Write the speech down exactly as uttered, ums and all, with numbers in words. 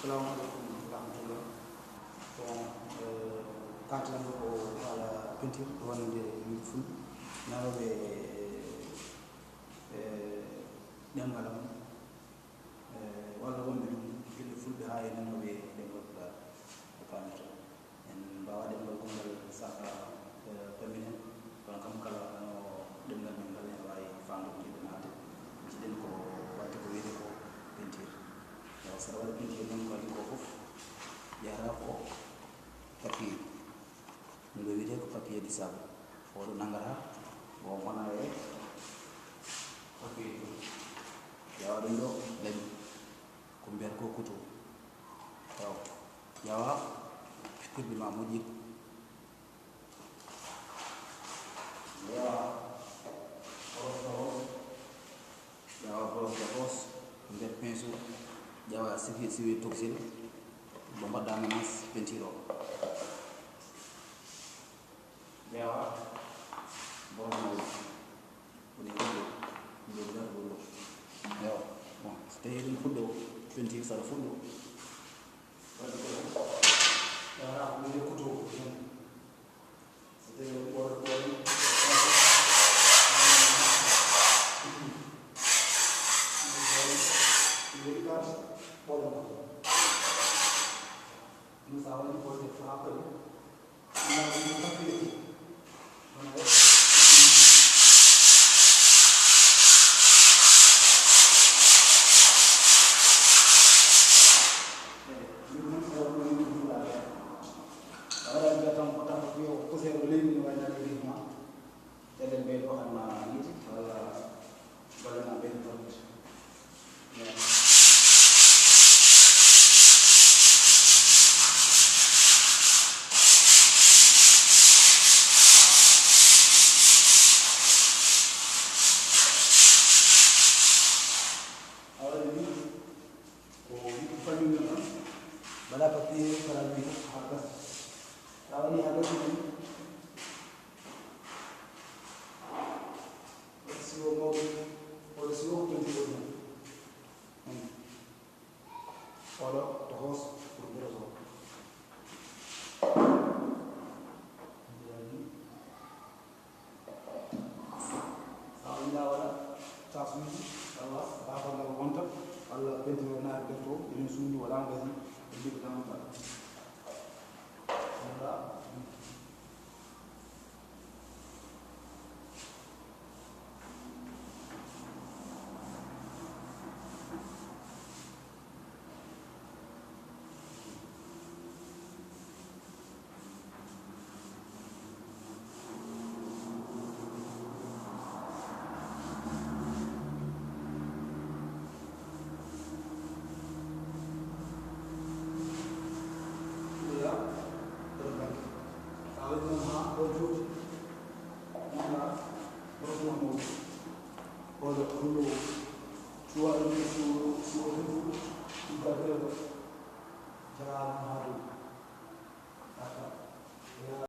Assalamu aleykum wa rahmatullah. Bon, eh, kalten ɗo ko haala peinture, ɗo wonande yimɓe fulɓe nanooɓe, eh, ɗemngal am, eh, walla wonɓe ɗum gila fulɓe haa e nanooɓe ɗemngal Pulaar, ɓe paamirta. En mbaawaa ɗemngal gonngal saka, eh, paminen, kono kam kala no ɗemngal men ngal ene waawi faamde ko njiɗɗen haalde. Njiɗen ko waɗde ko wiyetee ko peinture. Ewa, so aɗa waɗa peinture noon, ko adii ko fof yahata ko papier. Ɗum ɗo wiyetee ko papier du sable. Oɗo nanngata, o wona e papier ɗum. Ƴeewa ɗum ɗo, laaɓi. Ko mbiyata ko couteau. Ewa, ƴeewa pikkirɗe ma moƴƴi. Ƴeewa brosse à brosse. Ƴeewa brosse à brosse, nder pinceau, ƴeewa siwi, siwi toxine, mo mbaɗɗa menace peinture o. Ƴeewa brosse mawɗo. Woni ɗum ɗo, ɗum ɗo, ɗum ɗo. Ƴeewa. Bon, so tawii ɗum fuɗɗo peinture, so aɗa fuɗɗo. Waɗi ko ɗum. Ƴeewa, ko ɗum ɗo couteau ko ɗum. Aɗa mbiya tan ko tan ko yo poussière o leydi no waynata e leydi ma. Caɗeele ɓee ɗo, hannde ma yiiti walla golle ma ɓeydi tan. Awa ni, ko yimɓe famille men tan, mbaɗa papier, mbaɗa ɗum haa gasa. Sa waɗi haa gasi tan, waɗi siwo mawɗo, walla siwo ko penti woni hen. Hmm. Oɗo toxos pour gros o. Sa wonda waɗa tasuuji, awa, baafal ngal wonta, walla peinture o naati nder to, enen suudu waɗaama gasi, e liɓe tan wonta. Wonta. Ɗiya, ɗon bannge. Sa waɗi noon haa ɗon jooɗi, nana, boros ma mawɗo. Oɗo, ɗum ɗo, suwa ɗum, suwa, suwa ɗum, ɗum ka gere ɗo. Jaraama haa dow. Aka.